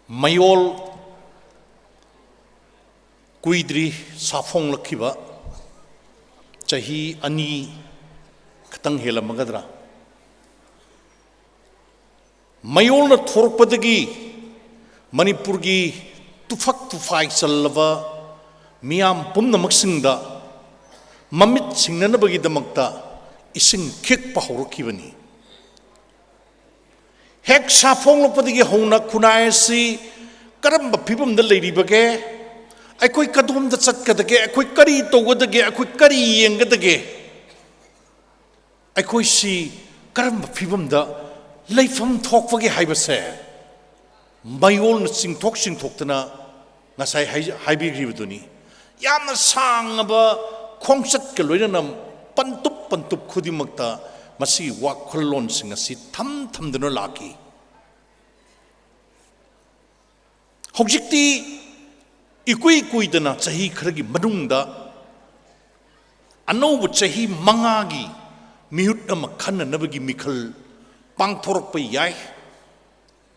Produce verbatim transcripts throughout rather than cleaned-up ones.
ꯃꯌꯣꯜ ꯀꯨꯏꯗ꯭ꯔꯤ ꯁꯥꯐꯣꯡꯂꯛꯈꯤꯕ, ꯆꯍꯤ ꯑꯅꯤ ꯈꯛꯇꯪ ꯍꯦꯜꯂꯝꯃꯒꯗ꯭ꯔꯥ, ꯃꯌꯣꯜꯅ ꯊꯣꯔꯛꯄꯗꯒꯤ ꯃꯅꯤꯄꯨꯔꯒꯤ ꯇꯨꯐꯛ ꯇꯨꯐꯥꯏ ꯆꯜꯂꯕ ꯃꯤꯌꯥꯝ ꯄꯨꯝꯅꯃꯛꯁꯤꯡꯗ ꯃꯃꯤꯠ ꯁꯤꯡꯅꯅꯕꯒꯤꯗꯃꯛꯇ ꯏꯁꯤꯡ ꯈꯤꯛꯄ ꯍꯧꯔꯛꯈꯤꯕꯅꯤ꯫ ꯍꯦꯛ ꯁꯥꯐꯣꯡꯂꯛꯄꯗꯒꯤ ꯍꯧꯅ ꯈꯨꯟꯅꯥꯏ ꯑꯁꯤ ꯀꯔꯝꯕ ꯐꯤꯕꯝꯗ ꯂꯩꯔꯤꯕꯒꯦ, ꯑꯩꯈꯣꯏ ꯀꯗꯣꯝꯗ ꯆꯠꯀꯗꯒꯦ, ꯑꯩꯈꯣꯏ ꯀꯔꯤ ꯇꯧꯒꯗꯒꯦ, ꯑꯩꯈꯣꯏ ꯀꯔꯤ ꯌꯦꯡꯒꯗꯒꯦ, ꯑꯩꯈꯣꯏꯁꯤ ꯀꯔꯝꯕ ꯐꯤꯕꯝꯗ ꯂꯩꯐꯝ ꯊꯣꯛꯄꯒꯦ ꯍꯥꯏꯕꯁꯦ ꯃꯌꯣꯜꯅ ꯆꯤꯡꯊꯣꯛ ꯆꯤꯡꯊꯣꯛꯇꯅ ꯉꯁꯥꯏ ꯍꯥꯏ-, ꯍꯥꯏꯕꯤꯈ꯭ꯔꯤꯕꯗꯨꯅꯤ꯫ ꯌꯥꯝꯅ ꯁꯥꯡꯉꯕ ꯈꯣꯡꯆꯠꯀ ꯂꯣꯏꯅꯅ ꯄꯟꯇꯨꯞ ꯄꯟꯇꯨꯞ ꯈꯨꯗꯤꯡꯃꯛꯇ ꯃꯁꯤꯒꯤ ꯋꯥꯈꯜꯂꯣꯟꯁꯤꯡ ꯑꯁꯤ ꯊꯝ ꯊꯝꯗꯨꯅ ꯂꯥꯛꯈꯤ꯫ ꯍꯧꯖꯤꯛꯇꯤ ꯏꯀꯨꯏ ꯀꯨꯏꯗꯅ ꯆꯍꯤ ꯈꯔꯒꯤ ꯃꯅꯨꯡꯗ ꯑꯅꯧꯕ ꯆꯍꯤ ꯃꯉꯥꯒꯤ ꯃꯤꯍꯨꯠ ꯑꯃ ꯈꯟꯅꯅꯕꯒꯤ ꯃꯤꯈꯜ ꯄꯥꯡꯊꯣꯔꯛꯄ ꯌꯥꯏ,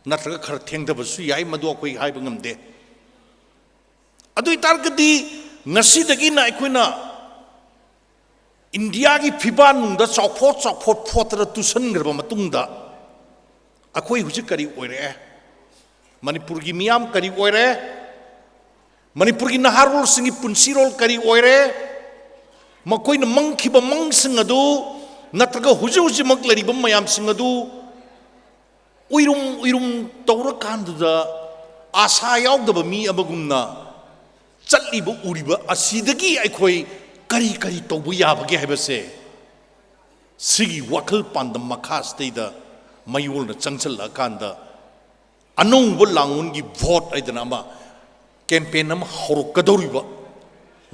ꯅꯠꯇ꯭ꯔꯒ ꯈꯔ ꯊꯦꯡꯊꯕꯁꯨ ꯌꯥꯏ, ꯃꯗꯨ ꯑꯩꯈꯣꯏ ꯍꯥꯏꯕ ꯉꯝꯗꯦ꯫ ꯑꯗꯨ ꯑꯣꯏꯇꯥꯔꯒꯗꯤ ꯉꯁꯤꯗꯒꯤꯅ ꯑꯩꯈꯣꯏꯅ ꯏꯟꯗꯤꯌꯥꯒꯤ ꯐꯤꯕꯥꯟꯅꯨꯡꯗ ꯆꯥꯎꯐꯣꯠ ꯆꯥꯎꯐꯣꯠ ꯐꯣꯠꯇꯅ ꯇꯨꯁꯟꯈ꯭ꯔꯕ ꯃꯇꯨꯡꯗ ꯑꯩꯈꯣꯏ ꯍꯧꯖꯤꯛ ꯀꯔꯤ ꯑꯣꯏꯔꯛꯑꯦ? ꯃꯅꯤꯄꯨꯔꯒꯤ ꯃꯤꯌꯥꯝ ꯀꯔꯤ ꯑꯣꯏꯔꯦ? ꯃꯅꯤꯄꯨꯔꯒꯤ ꯅꯍꯥꯔꯣꯜꯁꯤꯡꯒꯤ ꯄꯨꯟꯁꯤꯔꯣꯜ ꯀꯔꯤ ꯑꯣꯏꯔꯦ? ꯃꯈꯣꯏꯅ ꯃꯪꯈꯤꯕ ꯃꯪꯁꯤꯡ ꯑꯗꯨ ꯅꯠꯇ꯭ꯔꯒ ꯍꯧꯖꯤꯛ ꯍꯧꯖꯤꯛꯃꯛ ꯂꯩꯔꯤꯕ ꯃꯌꯥꯝꯁꯤꯡ ꯑꯗꯨ ꯎꯏꯔꯨꯝ ꯎꯏꯔꯨꯝ ꯇꯧꯔꯀꯥꯟꯗꯨꯗ ꯑꯥꯁꯥ ꯌꯥꯎꯗꯕ ꯃꯤ ꯑꯃꯒꯨꯝꯅ ꯆꯠꯂꯤꯕ ꯎꯔꯤꯕ ꯑꯁꯤꯗꯒꯤ ꯑꯩꯈꯣꯏ ꯀꯔꯤ ꯀꯔꯤ ꯇꯧꯕ ꯌꯥꯕꯒꯦ ꯍꯥꯏꯕꯁꯦ, ꯁꯤꯒꯤ ꯋꯥꯈꯜ ꯄꯥꯟꯗꯝ ꯃꯈꯥꯁꯤꯗꯩꯗ ꯃꯌꯣꯜꯅ ꯆꯪꯁꯤꯜꯂꯛꯑꯀꯥꯟꯗ ꯑꯅꯧꯕ ꯂꯥꯡꯑꯣꯟꯒꯤ ꯚꯣꯠ ꯍꯥꯏꯗꯅ ꯑꯃ ꯀꯦꯝꯄꯦꯟ ꯑꯃ ꯍꯧꯔꯛꯀꯗꯧꯔꯤꯕ,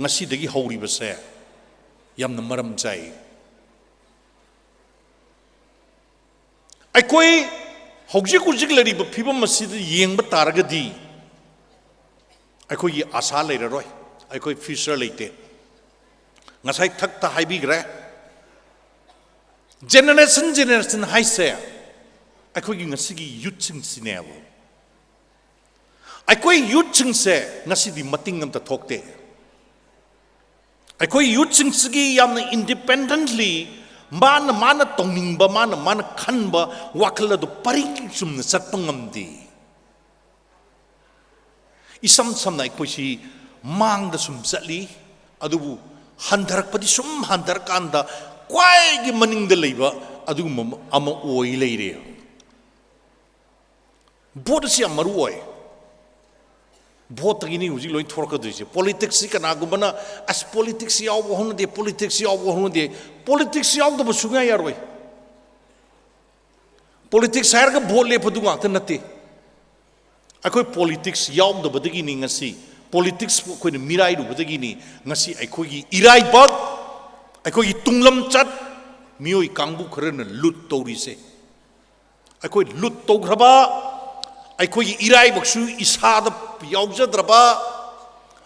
ꯉꯁꯤꯗꯒꯤ ꯍꯧꯔꯤꯕꯁꯦ ꯌꯥꯝꯅ ꯃꯔꯝ ꯆꯥꯏ꯫ ꯑꯩꯈꯣꯏ ꯍꯧꯖꯤꯛ ꯍꯧꯖꯤꯛ ꯂꯩꯔꯤꯕ ꯐꯤꯕꯝ ꯑꯁꯤꯗ ꯌꯦꯡꯕ ꯇꯥꯔꯒꯗꯤ ꯑꯩꯈꯣꯏꯒꯤ ꯑꯥꯁꯥ ꯂꯩꯔꯔꯣꯏ, ꯑꯩꯈꯣꯏ ꯐ꯭ꯌꯨꯆꯔ ꯂꯩꯇꯦ꯫ ꯉꯁꯥꯏ ꯊꯛꯇ ꯍꯥꯏꯕꯤꯈ꯭ꯔꯦ, ꯖꯦꯅꯦꯔꯦꯁꯟ ꯖꯦꯅꯦꯔꯦꯁꯟ ꯍꯥꯏꯁꯦ ꯑꯩꯈꯣꯏꯒꯤ ꯉꯁꯤꯒꯤ ꯌꯨꯠꯁꯤꯡꯁꯤꯅꯦꯕ꯫ ꯑꯩꯈꯣꯏ ꯌꯨꯠꯁꯤꯡꯁꯦ ꯉꯁꯤꯗꯤ ꯃꯇꯤꯡ ꯑꯝꯇ ꯊꯣꯛꯇꯦ꯫ ꯑꯩꯈꯣꯏ ꯌꯨꯠꯁꯤꯡꯁꯤꯒꯤ ꯌꯥꯝꯅ ꯏꯟꯗꯤꯄꯦꯟꯗꯦꯟꯠꯂꯤ ꯃꯥꯅ ꯃꯥꯅ ꯇꯧꯅꯤꯡꯕ, ꯃꯥꯅ ꯃꯥꯅ ꯈꯟꯕ ꯋꯥꯈꯜ ꯑꯗꯨ ꯄꯔꯤꯡ ꯆꯨꯝꯅ ꯆꯠꯄ ꯉꯝꯗꯦ꯫ ꯏꯁꯝ ꯁꯝꯅ ꯑꯩꯈꯣꯏꯁꯤ ꯃꯥꯡꯗ ꯁꯨꯝ ꯆꯠꯂꯤ, ꯑꯗꯨꯕꯨ ꯍꯟꯊꯔꯛꯄꯗꯤ ꯁꯨꯝ ꯍꯟꯊꯔꯀꯥꯟꯗ ꯈ꯭ꯋꯥꯏꯒꯤ ꯃꯅꯤꯡꯗ ꯂꯩꯕ ꯑꯗꯨꯒꯨꯝꯕ ꯑꯃ ꯑꯣꯏ ꯂꯩꯔꯦ꯫ ꯚꯣꯠ ꯑꯁꯤ ꯌꯥꯝ ꯃꯔꯨ ꯑꯣꯏ꯫ ꯚꯣꯠꯇꯒꯤꯅꯤ ꯍꯧꯖꯤꯛ ꯂꯣꯏ ꯊꯣꯔꯛꯀꯗꯣꯏꯁꯦ꯫ ꯄꯣꯂꯤꯇꯤꯛꯁꯁꯤ ꯀꯅꯥꯒꯨꯝꯕꯅ, "ꯑꯁ, ꯄꯣꯂꯤꯇꯤꯛꯁ ꯌꯥꯎꯕ ꯍꯧꯅꯗꯦ, ꯄꯣꯂꯤꯇꯤꯛꯁ ꯌꯥꯎꯕ ꯍꯧꯅꯗꯦ"꯫ ꯄꯣꯂꯤꯇꯤꯛꯁ ꯌꯥꯎꯗꯕ ꯁꯨꯡꯌꯥ ꯌꯥꯔꯣꯏ꯫ ꯄꯣꯂꯤꯇꯤꯛꯁ ꯍꯥꯏꯔꯒ ꯚꯣꯠ ꯂꯦꯞꯄꯗꯨ ꯉꯥꯛꯇ ꯅꯠꯇꯦ꯫ ꯑꯩꯈꯣꯏ ꯄꯣꯂꯤꯇꯤꯛꯁ ꯌꯥꯎꯗꯕꯗꯒꯤꯅꯤ ꯉꯁꯤ, ꯄꯣꯂꯤꯇꯤꯛꯁꯄꯨ ꯑꯩꯈꯣꯏꯅ ꯃꯤꯔꯥꯏꯔꯨꯕꯗꯒꯤꯅꯤ ꯉꯁꯤ ꯑꯩꯈꯣꯏꯒꯤ ꯏꯔꯥꯏꯕꯛ, ꯑꯩꯈꯣꯏꯒꯤ ꯇꯨꯡꯂꯝꯆꯠ ꯃꯤꯑꯣꯏ ꯀꯥꯡꯕꯨ ꯈꯔꯅ ꯂꯨꯠ ꯇꯧꯔꯤꯁꯦ꯫ ꯑꯩꯈꯣꯏ ꯂꯨꯠ ꯇꯧꯈ꯭ꯔꯕ, ꯑꯩꯈꯣꯏꯒꯤ ꯏꯔꯥꯏꯕꯛꯁꯨ ꯏꯁꯥꯗ ꯌꯥꯎꯖꯗ꯭ꯔꯕ,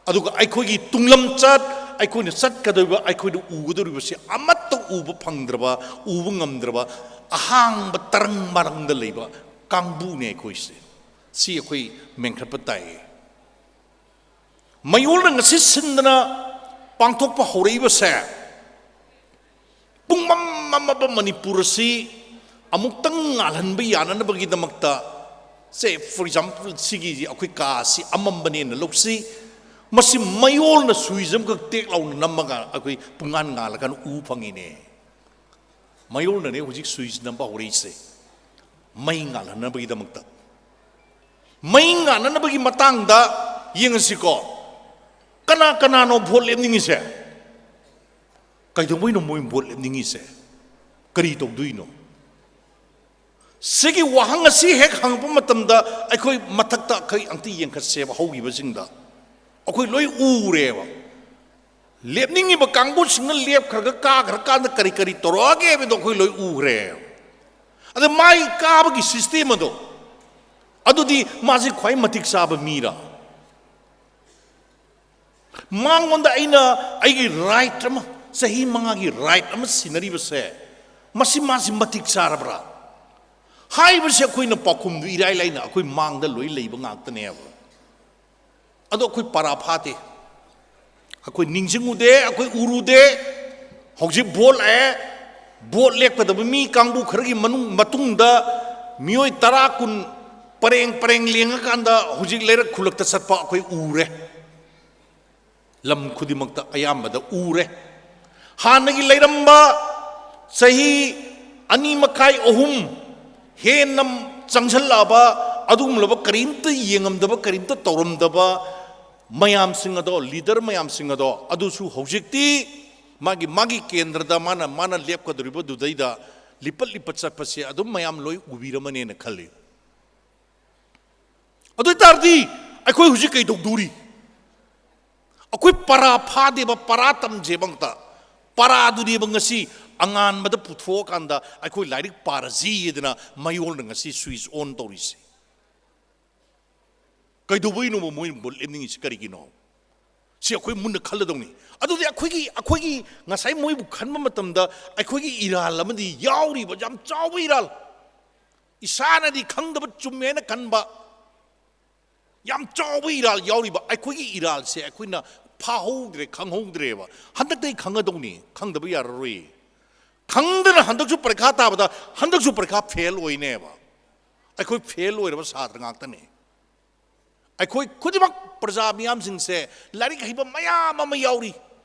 ꯑꯗꯨꯒ ꯑꯩꯈꯣꯏꯒꯤ ꯇꯨꯡꯂꯝꯆꯠ, ꯑꯩꯈꯣꯏꯅ ꯆꯠꯀꯗꯧꯔꯤꯕ, ꯑꯩꯈꯣꯏꯅ ꯎꯒꯗꯧꯔꯤꯕꯁꯤ ꯑꯃꯠꯇ ꯎꯕ ꯐꯪꯗ꯭ꯔꯕ, ꯎꯕ ꯉꯝꯗ꯭ꯔꯕ ꯑꯍꯥꯡꯕ ꯇꯔꯪ ꯃꯔꯪꯗ ꯂꯩꯕ ꯀꯥꯡꯕꯨꯅꯦ ꯑꯩꯈꯣꯏꯁꯦ꯫ ꯁꯤ ꯑꯩꯈꯣꯏ ꯃꯦꯟꯈꯠꯄ ꯇꯥꯏꯌꯦ꯫ ꯃꯌꯣꯜꯅ ꯉꯁꯤ ꯁꯤꯟꯗꯅ ꯄꯥꯡꯊꯣꯛꯄ ꯍꯧꯔꯛꯏꯕꯁꯦ, ꯄꯨꯡꯃꯝ ꯃꯝꯃꯕ ꯃꯅꯤꯄꯨꯔ ꯑꯁꯤ ꯑꯃꯨꯛꯇꯪ ꯉꯥꯜꯍꯟꯕ ꯌꯥꯅꯅꯕꯒꯤꯗꯃꯛꯇ, ꯁꯦ, for example, ꯁꯤꯒꯤ ꯑꯩꯈꯣꯏ ꯀꯥ ꯑꯁꯤ ꯑꯃꯝꯕꯅꯦꯅ ꯂꯧꯁꯤ꯫ ꯃꯁꯤ ꯃꯌꯣꯜꯅ ꯁ꯭ꯋꯤꯆ ꯑꯃꯈꯛ ꯇꯦꯛ ꯂꯥꯎꯅ ꯅꯝꯃꯒ ꯑꯩꯈꯣꯏ ꯄꯨꯡꯉꯥꯟ ꯉꯥꯜꯂꯀꯥꯟꯗ ꯎ ꯐꯪꯉꯤꯅꯦ꯫ ꯃꯌꯣꯜꯅꯅꯦ ꯍꯧꯖꯤꯛ ꯁ꯭ꯋꯤꯆ ꯅꯝꯕ ꯍꯧꯔꯛꯏꯁꯦ, ꯃꯩ ꯉꯥꯜꯍꯟꯅꯕꯒꯤꯗꯃꯛꯇ꯫ ꯃꯩ ꯉꯥꯜꯍꯟꯅꯕꯒꯤ ꯃꯇꯥꯡꯗ ꯌꯦꯡꯉꯁꯤꯀꯣ꯫ ꯀꯅꯥ ꯀꯅꯥꯅꯣ ꯚꯣꯠ ꯂꯦꯞꯅꯤꯡꯉꯤꯁꯦ? ꯀꯩꯗꯧꯕꯩꯅꯣ ꯃꯣꯏ ꯚꯣꯠ ꯂꯦꯞꯅꯤꯡꯉꯤꯁꯦ? ꯀꯔꯤ ꯇꯧꯗꯣꯏꯅꯣ? ꯁꯤꯒꯤ ꯋꯥꯍꯪ ꯑꯁꯤ ꯍꯦꯛ ꯍꯪꯉꯛꯄ ꯃꯇꯝꯗ ꯑꯩꯈꯣꯏ ꯃꯊꯛꯇ ꯑꯩꯈꯣꯏ ꯑꯝꯇ ꯌꯦꯡꯈꯠꯁꯦꯕ, ꯍꯧꯈꯤꯕꯁꯤꯡꯗ ꯑꯩꯈꯣꯏ ꯂꯣꯏ ꯎꯔꯦꯕ꯫ ꯂꯦꯞꯅꯤꯡꯉꯤꯕ ꯀꯥꯡꯕꯨꯁꯤꯡꯅ ꯂꯦꯞꯈ꯭ꯔꯒ ꯀꯥꯈ꯭ꯔꯀꯥꯟꯗ ꯀꯔꯤ ꯀꯔꯤ ꯇꯧꯔꯛꯑꯒꯦ ꯍꯥꯏꯕꯗꯣ ꯑꯩꯈꯣꯏ ꯂꯣꯏ ꯎꯈ꯭ꯔꯦ꯫ ꯑꯗ ꯃꯥꯏ ꯀꯥꯕꯒꯤ ꯁꯤꯁꯇꯦꯝ ꯑꯗꯣ, ꯑꯗꯨꯗꯤ ꯃꯥꯁꯤ ꯈ꯭ꯋꯥꯏ ꯃꯇꯤꯛ ꯆꯥꯕ ꯃꯤꯔꯥ? ꯃꯉꯣꯟꯗ ꯑꯩꯅ ꯑꯩꯒꯤ ꯔꯥꯏꯠ ꯑꯃ, ꯆꯍꯤ ꯃꯉꯥꯒꯤ ꯔꯥꯏꯠ ꯑꯃ ꯁꯤꯟꯅꯔꯤꯕꯁꯦ, ꯃꯁꯤ ꯃꯥꯁꯤ ꯃꯇꯤꯛ ꯆꯥꯔꯕ꯭ꯔꯥ ꯍꯥꯏꯕꯁꯦ ꯑꯩꯈꯣꯏꯅ ꯄꯥꯎꯈꯨꯝꯗꯨ ꯏꯔꯥꯏ ꯂꯥꯏꯅ ꯑꯩꯈꯣꯏ ꯃꯥꯡꯗ ꯂꯣꯏ ꯂꯩꯕ ꯉꯥꯛꯇꯅꯦꯕ꯫ ꯑꯗꯣ ꯑꯩꯈꯣꯏ ꯄꯥꯔꯥ ꯐꯥꯗꯦ꯫ ꯑꯩꯈꯣꯏ ꯅꯤꯡꯁꯤꯡꯉꯨꯗꯦ, ꯑꯩꯈꯣꯏ ꯎꯔꯨꯗꯦ꯫ ꯍꯧꯖꯤꯛ ꯚꯣꯠ ꯂꯥꯛꯑꯦ꯫ ꯚꯣꯠ ꯂꯦꯞꯀꯗꯕ ꯃꯤ ꯀꯥꯡꯕꯨ ꯈꯔꯒꯤ ꯃꯅꯨꯡ, ꯃꯇꯨꯡꯗ ꯃꯤꯑꯣꯏ ꯇꯔꯥ, ꯀꯨꯟ ꯄꯔꯦꯡ ꯄꯔꯦꯡ ꯂꯦꯡꯉꯀꯥꯟꯗ ꯍꯧꯖꯤꯛ ꯂꯩꯔꯛ ꯈꯨꯜꯂꯛꯇ ꯆꯠꯄ ꯑꯩꯈꯣꯏ ꯎꯔꯦ꯫ ꯂꯝ ꯈꯨꯗꯤꯡꯃꯛꯇ ꯑꯌꯥꯝꯕꯗ ꯎꯔꯦ꯫ ꯍꯥꯟꯅꯒꯤ ꯂꯩꯔꯝꯕ ꯆꯍꯤ ꯑꯅꯤ ꯃꯈꯥꯏ, ꯑꯍꯨꯝ ꯍꯦꯟꯅ ꯆꯪꯁꯜꯂꯛꯑꯕ, ꯑꯗꯨꯒꯨꯝꯂꯕ ꯀꯔꯤꯝꯇ ꯌꯦꯡꯉꯝꯗꯕ, ꯀꯔꯤꯝꯇ ꯇꯧꯔꯝꯗꯕ ꯃꯌꯥꯝꯁꯤꯡ ꯑꯗꯣ, ꯂꯤꯗꯔ ꯃꯌꯥꯝꯁꯤꯡ ꯑꯗꯣ, ꯑꯗꯨꯁꯨ ꯍꯧꯖꯤꯛꯇꯤ ꯃꯥꯒꯤ, ꯃꯥꯒꯤ ꯀꯦꯟꯗ꯭ꯔꯗ ꯃꯥꯅ, ꯃꯥꯅ ꯂꯦꯞꯀꯗꯧꯔꯤꯕꯗꯨꯗꯩꯗ ꯂꯤꯄꯠ ꯂꯤꯄꯠ ꯆꯠꯄꯁꯦ ꯑꯗꯨꯝ ꯃꯌꯥꯝ ꯂꯣꯏ ꯎꯕꯤꯔꯝꯃꯅꯦꯅ ꯈꯜꯂꯤ꯫ ꯑꯗꯨ ꯑꯣꯏ ꯇꯥꯔꯗꯤ ꯑꯩꯈꯣꯏ ꯍꯧꯖꯤꯛ ꯀꯩꯗꯧꯗꯣꯔꯤ? ꯑꯩꯈꯣꯏ ꯄꯔꯥ ꯐꯥꯗꯦꯕ, ꯄꯔꯥ ꯇꯝꯁꯦꯕ ꯑꯝꯇ꯫ ꯄꯔꯥꯗꯨꯅꯦꯕ ꯉꯁꯤ ꯑꯉꯥꯟꯕꯗ ꯄꯨꯊꯣꯛꯑꯀꯥꯟꯗ ꯑꯩꯈꯣꯏ ꯂꯥꯏꯔꯤꯛ ꯄꯥꯔꯁꯤꯗꯅ ꯃꯌꯣꯜꯅ ꯉꯁꯤ switch on ꯇꯧꯔꯤꯁꯦ꯫ ꯀꯩꯗꯧꯕꯩꯅꯣꯕ ꯃꯣꯏꯅ ꯚꯣꯠ ꯂꯦꯞꯅꯤꯡꯉꯤꯁꯤ ꯀꯔꯤꯒꯤꯅꯣ? ꯁꯤ ꯑꯩꯈꯣꯏ ꯃꯨꯟꯅ ꯈꯜꯂꯗꯧꯅꯤ꯫ ꯑꯗꯨꯗꯤ ꯑꯩꯈꯣꯏꯒꯤ, ꯑꯩꯈꯣꯏꯒꯤ ꯉꯁꯥꯏ ꯃꯣꯏꯕꯨ ꯈꯟꯕ ꯃꯇꯝꯗ ꯑꯩꯈꯣꯏꯒꯤ ꯏꯔꯥꯜ ꯑꯃꯗꯤ ꯌꯥꯎꯔꯤꯕ, ꯌꯥꯝ ꯆꯥꯎꯕ ꯏꯔꯥꯜ, ꯏꯁꯥꯅꯗꯤ ꯈꯪꯗꯕ ꯆꯨꯝꯃꯦ ꯍꯥꯏꯅ ꯈꯟꯕ ꯌꯥꯝ ꯆꯥꯎꯕ ꯏꯔꯥꯜ ꯌꯥꯎꯔꯤꯕ꯫ ꯑꯩꯈꯣꯏꯒꯤ ꯏꯔꯥꯜꯁꯦ ꯑꯩꯈꯣꯏꯅ ꯐꯥꯍꯧꯗ꯭ꯔꯦ, ꯈꯪꯍꯧꯗ꯭ꯔꯦꯕ꯫ ꯍꯟꯗꯛꯇꯩ ꯈꯪꯒꯗꯧꯅꯤ, ꯈꯪꯗꯕ ꯌꯥꯔꯔꯣꯏ꯫ ꯈꯪꯗꯅ ꯍꯟꯗꯛꯁꯨ ꯄꯔꯤꯈꯥ ꯊꯥꯕꯗ ꯍꯟꯗꯛꯁꯨ ꯄꯔꯤꯈꯥ ꯐꯦꯜ ꯑꯣꯏꯅꯦꯕ꯫ ꯑꯩꯈꯣꯏ ꯐꯦꯜ ꯑꯣꯏꯔꯕ ꯁꯥꯇ꯭ꯔ ꯉꯥꯛꯇꯅꯤ꯫ ꯑꯩꯈꯣꯏ ꯈꯨꯗꯤꯡꯃꯛ ꯄ꯭ꯔꯖꯥ ꯃꯤꯌꯥꯝꯁꯤꯡꯁꯦ ꯂꯥꯏꯔꯤꯛ ꯍꯩꯕ ꯃꯌꯥꯝ ꯑꯃ ꯌꯥꯎꯔꯤ,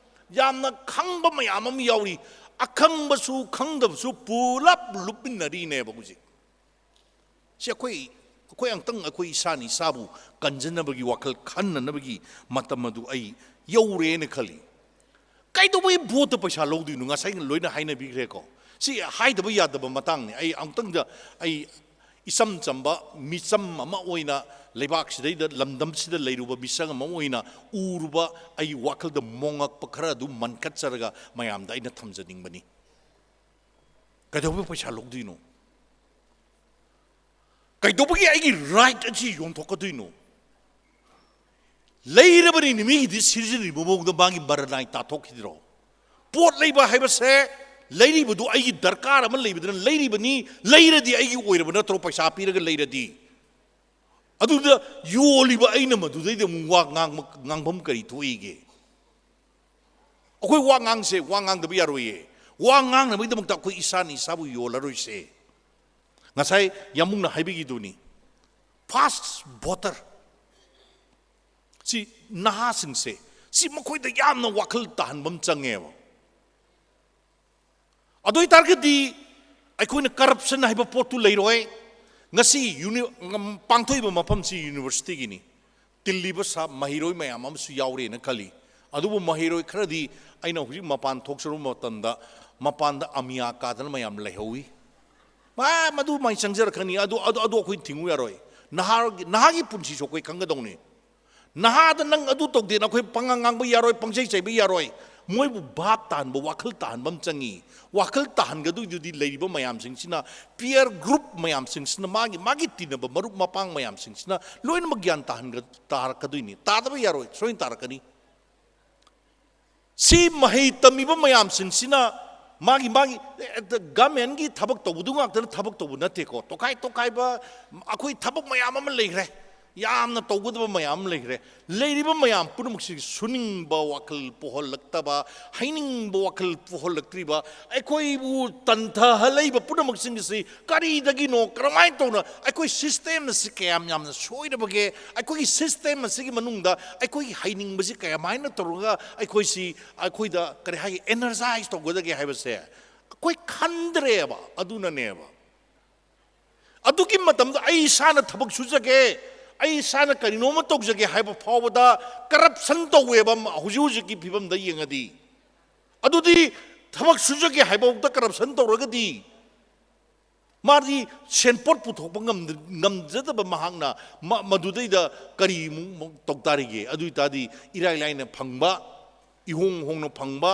ꯌꯥꯝꯅ ꯈꯪꯕ ꯃꯌꯥꯝ ꯑꯃ ꯌꯥꯎꯔꯤ, ꯑꯈꯪꯕꯁꯨ ꯈꯪꯗꯕꯁꯨ ꯄꯨꯂꯞ ꯂꯨꯞꯃꯤꯟꯅꯔꯤꯅꯦꯕ ꯍꯧꯖꯤꯛ꯫ ꯁꯤ ꯑꯩꯈꯣꯏ, ꯑꯩꯈꯣꯏ ꯑꯃꯨꯛꯇꯪ ꯑꯩꯈꯣꯏ ꯏꯁꯥꯅ ꯏꯁꯥꯕꯨ ꯀꯟꯖꯅꯕꯒꯤ ꯋꯥꯈꯜ ꯈꯟꯅꯅꯕꯒꯤ ꯃꯇꯝ ꯑꯗꯨ ꯑꯩ ꯌꯧꯔꯦꯅ ꯈꯜꯂꯤ꯫ ꯀꯩꯗꯧꯕꯩ ꯚꯣꯠꯇ ꯄꯩꯁꯥ ꯂꯧꯗꯣꯏꯅꯣ? ꯉꯁꯥꯏ ꯂꯣꯏꯅ ꯍꯥꯏꯅꯕꯤꯈ꯭ꯔꯦꯀꯣ꯫ ꯁꯤ ꯍꯥꯏꯗꯕ ꯌꯥꯗꯕ ꯃꯇꯥꯡꯅꯤ꯫ ꯑꯩ ꯑꯃꯨꯛꯇꯪꯗ, ꯑꯩ ꯏꯆꯝ ꯆꯝꯕ ꯃꯤꯆꯝ ꯑꯃ ꯑꯣꯏꯅ, ꯂꯩꯕꯥꯛꯁꯤꯗꯩꯗ, ꯂꯝꯗꯝꯁꯤꯗ ꯂꯩꯔꯨꯕ ꯃꯤꯁꯛ ꯑꯃ ꯑꯣꯏꯅ ꯎꯔꯨꯕ, ꯑꯩ ꯋꯥꯈꯜꯗ ꯃꯣꯉꯛꯄ ꯈꯔ ꯑꯗꯨ ꯃꯟꯀꯠꯆꯔꯒ ꯃꯌꯥꯝꯗ ꯑꯩꯅ ꯊꯝꯖꯅꯤꯡꯕꯅꯤ꯫ ꯀꯩꯗꯧꯕꯩ ꯄꯩꯁꯥ ꯂꯧꯗꯣꯏꯅꯣ? ꯀꯩꯗꯧꯕꯒꯤ ꯑꯩꯒꯤ right ꯑꯁꯤ ꯌꯣꯟꯊꯣꯛꯀꯗꯣꯏꯅꯣ? ꯂꯩꯔꯕꯅꯤ, ꯃꯤꯒꯤꯗꯤ ꯁꯤꯖꯤꯟꯅꯔꯤꯕ ꯃꯑꯣꯡꯗ ꯃꯥꯒꯤ ꯃꯔꯅꯥꯏ ꯇꯥꯊꯣꯛꯈꯤꯗ꯭ꯔꯣ? ꯄꯣꯠ ꯂꯩꯕ ꯍꯥꯏꯕꯁꯦ ꯂꯩꯔꯤꯕꯗꯨ ꯑꯩꯒꯤ ꯗꯔꯀꯥꯔ ꯑꯃ ꯂꯩꯕꯗꯨꯅ ꯂꯩꯔꯤꯕꯅꯤ, ꯂꯩꯔꯗꯤ ꯑꯩꯒꯤ ꯑꯣꯏꯔꯕ ꯅꯠꯇ꯭ꯔꯣ? ꯄꯩꯁꯥ ꯄꯤꯔꯒ ꯂꯩꯔꯗꯤ꯫ ꯑꯗꯨꯗ ꯌꯣꯜꯂꯤꯕ ꯑꯩꯅ ꯃꯗꯨꯗꯩꯗ ꯑꯃꯨꯛ ꯋꯥ ꯉꯥꯡꯕ, ꯉꯥꯡꯐꯝ ꯀꯔꯤ ꯊꯣꯛꯏꯒꯦ? ꯑꯩꯈꯣꯏ ꯋꯥ ꯉꯥꯡꯁꯦ, ꯋꯥ ꯉꯥꯡꯗꯕ ꯌꯥꯔꯣꯏꯌꯦ꯫ ꯋꯥ ꯉꯥꯡꯅꯕꯒꯤꯗꯃꯛꯇ ꯑꯩꯈꯣꯏ ꯏꯁꯥꯅ ꯏꯁꯥꯕꯨ ꯌꯣꯜꯂꯔꯣꯏꯁꯦ꯫ ꯉꯁꯥꯏ ꯌꯥꯝꯕꯨꯡꯅ ꯍꯥꯏꯕꯤꯈꯤꯗꯨꯅꯤ, ꯐꯥꯁ ꯚꯣꯇꯔ, ꯁꯤ ꯅꯍꯥꯁꯤꯡꯁꯦ, ꯁꯤ ꯃꯈꯣꯏꯗ ꯌꯥꯝꯅ ꯋꯥꯈꯜ ꯇꯥꯍꯟꯕ ꯑꯃ ꯆꯪꯉꯦꯕ꯫ ꯑꯗꯨ ꯑꯣꯏꯇꯥꯔꯒꯗꯤ ꯑꯩꯈꯣꯏꯅ ꯀꯔꯞꯁꯟ ꯍꯥꯏꯕ ꯄꯣꯠꯇꯨ ꯂꯩꯔꯣꯏ꯫ ꯉꯁꯤ ꯌꯨꯅꯤ-, ꯉꯝ-, ꯄꯥꯡꯊꯣꯛꯏꯕ ꯃꯐꯝꯁꯤ ꯌꯨꯅꯤꯚꯔꯁꯤꯇꯤꯒꯤꯅꯤ꯫ ꯇꯤꯜꯂꯤꯕ ꯁꯥ-, ꯃꯍꯩꯔꯣꯏ ꯃꯌꯥꯝ ꯑꯃꯁꯨ ꯌꯥꯎꯔꯦꯅ ꯈꯜꯂꯤ꯫ ꯑꯗꯨꯕꯨ ꯃꯍꯩꯔꯣꯏ ꯈꯔꯗꯤ ꯑꯩꯅ ꯍꯧꯖꯤꯛ ꯃꯄꯥꯟ ꯊꯣꯛꯆꯔꯨꯕ ꯃꯇꯝꯗ ꯃꯄꯥꯟꯗ ꯑꯃꯤꯌꯥ ꯀꯥꯗꯅ ꯃꯌꯥꯝ ꯂꯩꯍꯧꯋꯤ꯫ ꯃꯥ-, ꯃꯗꯨ ꯃꯥꯏ ꯆꯪꯖꯔꯛꯀꯅꯤ꯫ ꯑꯗꯨ, ꯑꯗꯨ, ꯑꯗꯨ ꯑꯩꯈꯣꯏ ꯊꯤꯡꯉꯨ ꯌꯥꯔꯣꯏ꯫ ꯅꯍꯥꯒꯤ, ꯅꯍꯥꯒꯤ ꯄꯨꯟꯁꯤꯁꯨ ꯑꯩꯈꯣꯏ ꯈꯪꯒꯗꯧꯅꯤ꯫ ꯅꯍꯥꯗ ꯅꯪ ꯑꯗꯨ ꯇꯧꯗꯦꯅ ꯑꯩꯈꯣꯏ ꯄꯉꯥꯡ ꯉꯥꯡꯕ ꯌꯥꯔꯣꯏ, ꯄꯪꯆꯩ ꯆꯩꯕ ꯌꯥꯔꯣꯏ꯫ ꯃꯣꯏꯕꯨ ꯚꯥꯞ ꯇꯥꯍꯟꯕ, ꯋꯥꯈꯜ ꯇꯥꯍꯟꯕ ꯑꯃ ꯆꯪꯉꯤ꯫ ꯋꯥꯈꯜ ꯇꯥꯍꯟꯒꯗꯣꯏꯗꯨꯗꯤ ꯂꯩꯔꯤꯕ ꯃꯌꯥꯝꯁꯤꯡꯁꯤꯅ, peer group ꯃꯌꯥꯝꯁꯤꯡꯁꯤꯅ, ꯃꯥꯒꯤ, ꯃꯥꯒꯤ ꯇꯤꯟꯅꯕ ꯃꯔꯨꯞ ꯃꯄꯥꯡ ꯃꯌꯥꯝꯁꯤꯡꯁꯤꯅ ꯂꯣꯏꯅꯃꯛ ꯒ꯭ꯌꯥꯟ ꯇꯥꯍꯟꯒ-, ꯇꯥꯔꯛꯀꯗꯣꯏꯅꯤ꯫ ꯇꯥꯗꯕ ꯌꯥꯔꯣꯏ, ꯁꯣꯏꯅ ꯇꯥꯔꯛꯀꯅꯤ꯫ ꯁꯤ ꯃꯍꯩ ꯇꯝꯃꯤꯕ ꯃꯌꯥꯝꯁꯤꯡꯁꯤꯅ ꯃꯥꯒꯤ, ꯃꯥꯒꯤ, ꯑꯦ, ꯑꯦ, ꯒꯃꯦꯟꯒꯤ ꯊꯕꯛ ꯇꯧꯕꯗꯨ ꯉꯥꯛꯇꯅ ꯊꯕꯛ ꯇꯧꯕ ꯅꯠꯇꯦꯀꯣ꯫ ꯇꯣꯈꯥꯏ ꯇꯣꯈꯥꯏꯕ ꯑꯩꯈꯣꯏ ꯊꯕꯛ ꯃꯌꯥꯝ ꯑꯃ ꯂꯩꯈ꯭ꯔꯦ, ꯌꯥꯝꯅ ꯇꯧꯒꯗꯕ ꯃꯌꯥꯝ ꯑꯃ ꯂꯩꯈ꯭ꯔꯦ꯫ ꯂꯩꯔꯤꯕ ꯃꯌꯥꯝ ꯄꯨꯝꯅꯃꯛꯁꯤ ꯁꯨꯅꯤꯡꯕ ꯋꯥꯈꯜ ꯄꯣꯛꯍꯜꯂꯛꯇꯕ, ꯍꯩꯅꯤꯡꯕ ꯋꯥꯈꯜ ꯄꯣꯛꯍꯜꯂꯛꯇ꯭ꯔꯤꯕ, ꯑꯩꯈꯣꯏꯕꯨ ꯇꯟꯊꯍꯜꯂꯛꯏꯕ ꯄꯨꯝꯅꯃꯛꯁꯤꯡ ꯑꯁꯤ ꯀꯔꯤꯗꯒꯤꯅꯣ? ꯀꯔꯝꯍꯥꯏꯅ ꯇꯧꯅ ꯑꯩꯈꯣꯏ ꯁꯤꯁꯇꯦꯝ ꯑꯁꯤ ꯀꯌꯥꯝ ꯌꯥꯝꯅ ꯁꯣꯏꯔꯕꯒꯦ? ꯑꯩꯈꯣꯏꯒꯤ ꯁꯤꯁꯇꯦꯝ ꯑꯁꯤꯒꯤ ꯃꯅꯨꯡꯗ ꯑꯩꯈꯣꯏꯒꯤ ꯍꯩꯅꯤꯡꯕꯁꯤ ꯀꯌꯥꯃꯥꯏꯅ ꯇꯧꯔꯒ ꯑꯩꯈꯣꯏꯁꯤ, ꯑꯩꯈꯣꯏꯗ ꯀꯔꯤ ꯍꯥꯏꯒꯦ, ꯑꯦꯅꯔꯖꯥꯏꯁ ꯇꯧꯒꯗꯒꯦ ꯍꯥꯏꯕꯁꯦ ꯑꯩꯈꯣꯏ ꯈꯟꯗ꯭ꯔꯦꯕ꯫ ꯑꯗꯨꯅꯅꯦꯕ꯫ ꯑꯗꯨꯒꯤ ꯃꯇꯝꯗ ꯑꯩ ꯏꯁꯥꯅ ꯊꯕꯛ ꯁꯨꯖꯒꯦ, ꯑꯩ ꯏꯁꯥꯅ ꯀꯔꯤꯅꯣꯃ ꯇꯧꯖꯒꯦ ꯍꯥꯏꯕ ꯐꯥꯎꯕꯗ ꯀꯔꯞꯁꯟ ꯇꯧꯋꯦꯕ ꯍꯧꯖꯤꯛ ꯍꯧꯖꯤꯛꯀꯤ ꯐꯤꯕꯝꯗ ꯌꯦꯡꯉꯗꯤ꯫ ꯑꯗꯨꯗꯤ ꯊꯕꯛ ꯁꯨꯖꯒꯦ ꯍꯥꯏꯕꯐꯥꯎꯗ ꯀꯔꯞꯁꯟ ꯇꯧꯔꯒꯗꯤ ꯃꯥꯗꯤ ꯁꯦꯟꯄꯣꯠ ꯄꯨꯊꯣꯛꯄ ꯉꯝꯗ-, ꯉꯝꯖꯗꯕ ꯃꯍꯥꯛꯅ ꯃ-, ꯃꯗꯨꯗꯩꯗ ꯀꯔꯤꯃꯨꯛ ꯇꯧ ꯇꯥꯔꯤꯒꯦ? ꯑꯗꯨ ꯑꯣꯏꯇꯥꯔꯗꯤ ꯏꯔꯥꯏ ꯂꯥꯏꯅ ꯐꯪꯕ, ꯏꯍꯣꯡ ꯍꯣꯡꯅ ꯐꯪꯕ,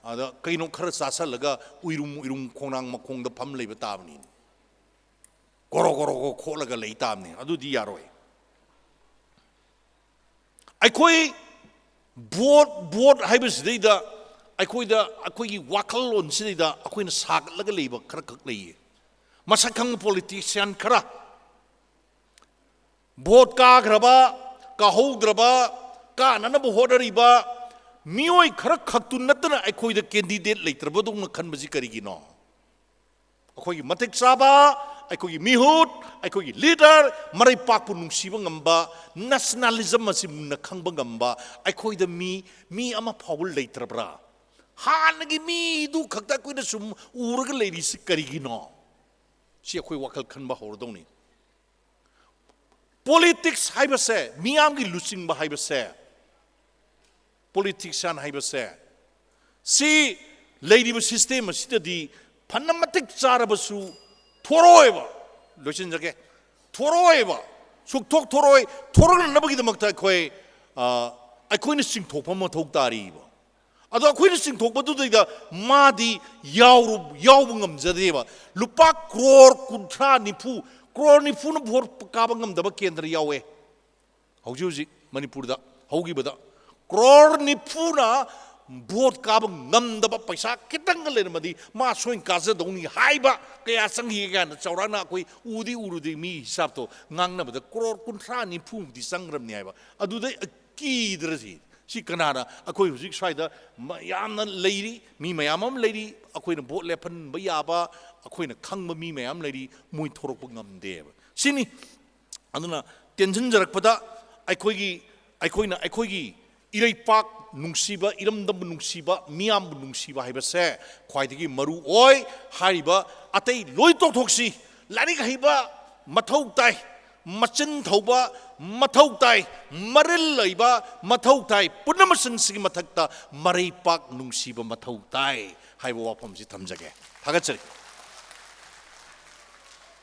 ꯑꯗ ꯀꯩꯅꯣ ꯈꯔ ꯆꯥꯁꯜꯂꯒ ꯎꯏꯔꯨꯝ ꯎꯏꯔꯨꯝ ꯈꯣꯡꯅꯥꯡ ꯃꯈꯣꯡꯗ ꯐꯝ ꯂꯩꯕ ꯇꯥꯕꯅꯤ꯫ ꯒꯣꯔꯣ ꯒꯣꯔꯣ ꯒꯣ ꯈꯣꯠꯂꯒ ꯂꯩ ꯇꯥꯕꯅꯤ꯫ ꯑꯗꯨꯗꯤ ꯌꯥꯔꯣꯏ꯫ ꯑꯩꯈꯣꯏ ꯚꯣꯠ, ꯚꯣꯠ ꯍꯥꯏꯕꯁꯤꯗꯩꯗ ꯑꯩꯈꯣꯏꯗ, ꯑꯩꯈꯣꯏꯒꯤ ꯋꯥꯈꯜꯂꯣꯟꯁꯤꯗꯩꯗ ꯑꯩꯈꯣꯏꯅ ꯁꯥꯒꯠꯂꯒ ꯂꯩꯕ ꯈꯔꯈꯛ ꯂꯩꯌꯦ꯫ ꯃꯁꯛ ꯈꯪꯕ ꯄꯣꯂꯤꯇꯤꯁꯤꯌꯥꯟ ꯈꯔ, ꯚꯣꯠ ꯀꯥꯈ꯭ꯔꯕ, ꯀꯥꯍꯧꯗ꯭ꯔꯕ, ꯀꯥꯅꯅꯕ ꯍꯣꯠꯅꯔꯤꯕ ꯃꯤꯑꯣꯏ ꯈꯔ ꯈꯛꯇꯨ ꯅꯠꯇꯅ ꯑꯩꯈꯣꯏꯗ ꯀꯦꯟꯗꯤꯗꯦꯠ ꯂꯩꯇ꯭ꯔꯕꯗꯧꯅ ꯈꯟꯕꯁꯤ ꯀꯔꯤꯒꯤꯅꯣ? ꯑꯩꯈꯣꯏꯒꯤ ꯃꯇꯤꯛ ꯆꯥꯕ, ꯑꯩꯈꯣꯏꯒꯤ ꯃꯤꯍꯨꯠ, ꯑꯩꯈꯣꯏꯒꯤ ꯂꯤꯗꯔ, ꯃꯔꯩ ꯄꯥꯛꯄꯨ ꯅꯨꯡꯁꯤꯕ ꯉꯝꯕ, ꯅꯦꯁꯅꯦꯂꯤꯖꯝ ꯑꯁꯤ ꯃꯨꯟꯅ ꯈꯪꯕ ꯉꯝꯕ ꯑꯩꯈꯣꯏꯗ ꯃꯤ, ꯃꯤ ꯑꯃ ꯐꯥꯎꯕ ꯂꯩꯇ꯭ꯔꯕ꯭ꯔꯥ? ꯍꯥꯟꯅꯒꯤ ꯃꯤꯗꯨ ꯈꯛꯇ ꯑꯩꯈꯣꯏꯅ ꯁꯨꯝ ꯎꯔꯒ ꯂꯩꯔꯤꯁꯤ ꯀꯔꯤꯒꯤꯅꯣ? ꯁꯤ ꯑꯩꯈꯣꯏ ꯋꯥꯈꯜ ꯈꯟꯕ ꯍꯧꯔꯗꯧꯅꯤ꯫ ꯄꯣꯂꯤꯇꯤꯛꯁ ꯍꯥꯏꯕꯁꯦ, ꯃꯤꯌꯥꯝꯒꯤ ꯂꯨꯆꯤꯡꯕ ꯍꯥꯏꯕꯁꯦ, ꯄꯣꯂꯤꯇꯤꯁꯤꯌꯥꯟ ꯍꯥꯏꯕꯁꯦ, ꯁꯤ ꯂꯩꯔꯤꯕ ꯁꯤꯁꯇꯦꯝ ꯑꯁꯤꯗꯗꯤ ꯐꯅ ꯃꯇꯤꯛ ꯆꯥꯔꯕꯁꯨ ꯊꯣꯔꯛꯑꯣꯏꯕ꯫ ꯂꯣꯏꯁꯤꯟꯖꯒꯦ꯫ ꯊꯣꯔꯛꯑꯣꯏꯕ꯫ ꯁꯨꯛꯊꯣꯛ ꯊꯣꯔꯛꯑꯣꯏ꯫ ꯊꯣꯔꯛꯅꯅꯕꯒꯤꯗꯃꯛꯇ ꯑꯩꯈꯣꯏ, ꯑ, ꯑꯩꯈꯣꯏꯅ ꯆꯤꯡꯊꯣꯛꯄ ꯑꯃ ꯃꯊꯧ ꯇꯥꯔꯤꯕ꯫ ꯑꯗꯣ ꯑꯩꯈꯣꯏꯅ ꯆꯤꯡꯊꯣꯛꯄꯗꯨꯗꯩꯗ ꯃꯥꯗꯤ ꯌꯥꯎꯔꯨ-, ꯌꯥꯎꯕ ꯉꯝꯖꯗꯦꯕ꯫ ꯂꯨꯄꯥ ꯀ꯭ꯔꯣꯔ ꯀꯨꯟꯊ꯭ꯔꯥ, ꯅꯤꯐꯨ, ꯀ꯭ꯔꯣꯔ ꯅꯤꯐꯨꯅ ꯚꯣꯠ ꯀꯥꯕ ꯉꯝꯗꯕ ꯀꯦꯟꯗ꯭ꯔ ꯌꯥꯎꯋꯦ꯫ ꯍꯧꯖꯤꯛ ꯍꯧꯖꯤꯛ ꯃꯅꯤꯄꯨꯔꯗ ꯍꯧꯈꯤꯕꯗ ꯀ꯭ꯔꯣꯔ ꯅꯤꯐꯨꯅ ꯚꯣꯠ ꯀꯥꯕ ꯉꯝꯗꯕ, ꯄꯩꯁꯥ ꯈꯤꯇꯪꯒ ꯂꯩꯔꯝꯃꯗꯤ ꯃꯥ ꯁꯣꯏꯅ ꯀꯥꯖꯗꯧꯅꯤ ꯍꯥꯏꯕ ꯀꯌꯥ ꯆꯪꯈꯤꯒꯦ ꯀꯥꯏꯅ ꯆꯥꯎꯔꯥꯛꯅ ꯑꯩꯈꯣꯏ ꯎꯗꯤ ꯎꯔꯨꯗꯦ, ꯃꯤ ꯍꯤꯁꯥꯞꯇꯣ ꯉꯥꯡꯅꯕꯗ ꯀ꯭ꯔꯣꯔ ꯀꯨꯟꯊ꯭ꯔꯥ ꯅꯤꯐꯨꯃꯨꯛꯇꯤ ꯆꯪꯈ꯭ꯔꯕꯅꯤ ꯍꯥꯏꯕ꯫ ꯑꯗꯨꯗꯩ ꯀꯤꯗ꯭ꯔꯁꯤ꯫ ꯁꯤ ꯀꯅꯥꯅ, ꯑꯩꯈꯣꯏ ꯍꯧꯖꯤꯛ ꯁ꯭ꯋꯥꯏꯗ ꯃ-, ꯌꯥꯝꯅ ꯂꯩꯔꯤ, ꯃꯤ ꯃꯌꯥꯝ ꯑꯃ ꯂꯩꯔꯤ, ꯑꯩꯈꯣꯏꯅ ꯚꯣꯠ ꯂꯦꯞꯍꯟꯕ ꯌꯥꯕ, ꯑꯩꯈꯣꯏꯅ ꯈꯪꯕ ꯃꯤ ꯃꯌꯥꯝ ꯂꯩꯔꯤ, ꯃꯣꯏ ꯊꯣꯔꯛꯄ ꯉꯝꯗꯦꯕ꯫ ꯁꯤꯅꯤ꯫ ꯑꯗꯨꯅ ꯇꯦꯟꯁꯤꯟꯖꯔꯛꯄꯗ ꯑꯩꯈꯣꯏꯒꯤ, ꯑꯩꯈꯣꯏꯅ ꯑꯩꯈꯣꯏꯒꯤ ꯏꯔꯩꯄꯥꯛ ꯅꯨꯡꯁꯤꯕ, ꯏꯔꯝꯗꯝꯕꯨ ꯅꯨꯡꯁꯤꯕ, ꯃꯤꯌꯥꯝꯕꯨ ꯅꯨꯡꯁꯤꯕ ꯍꯥꯏꯕꯁꯦ ꯈ꯭ꯋꯥꯏꯗꯒꯤ ꯃꯔꯨ ꯑꯣꯏ꯫ ꯍꯥꯏꯔꯤꯕ ꯑꯇꯩ ꯂꯣꯏ ꯇꯣꯛꯊꯣꯛꯁꯤ꯫ ꯂꯥꯏꯔꯤꯛ ꯍꯩꯕ ꯃꯊꯧ ꯇꯥꯏ, ꯃꯆꯤꯟ ꯊꯧꯕ ꯃꯊꯧ ꯇꯥꯏ, ꯃꯔꯤꯜ ꯂꯩꯕ ꯃꯊꯧ ꯇꯥꯏ꯫ ꯄꯨꯝꯅꯃꯛꯁꯤꯡꯁꯤꯒꯤ ꯃꯊꯛꯇ ꯃꯔꯩꯄꯥꯛ ꯅꯨꯡꯁꯤꯕ ꯃꯊꯧ ꯇꯥꯏ ꯍꯥꯏꯕ ꯋꯥꯐꯝꯁꯤ ꯊꯝꯖꯒꯦ꯫ ꯊꯥꯒꯠꯆꯔꯤ꯫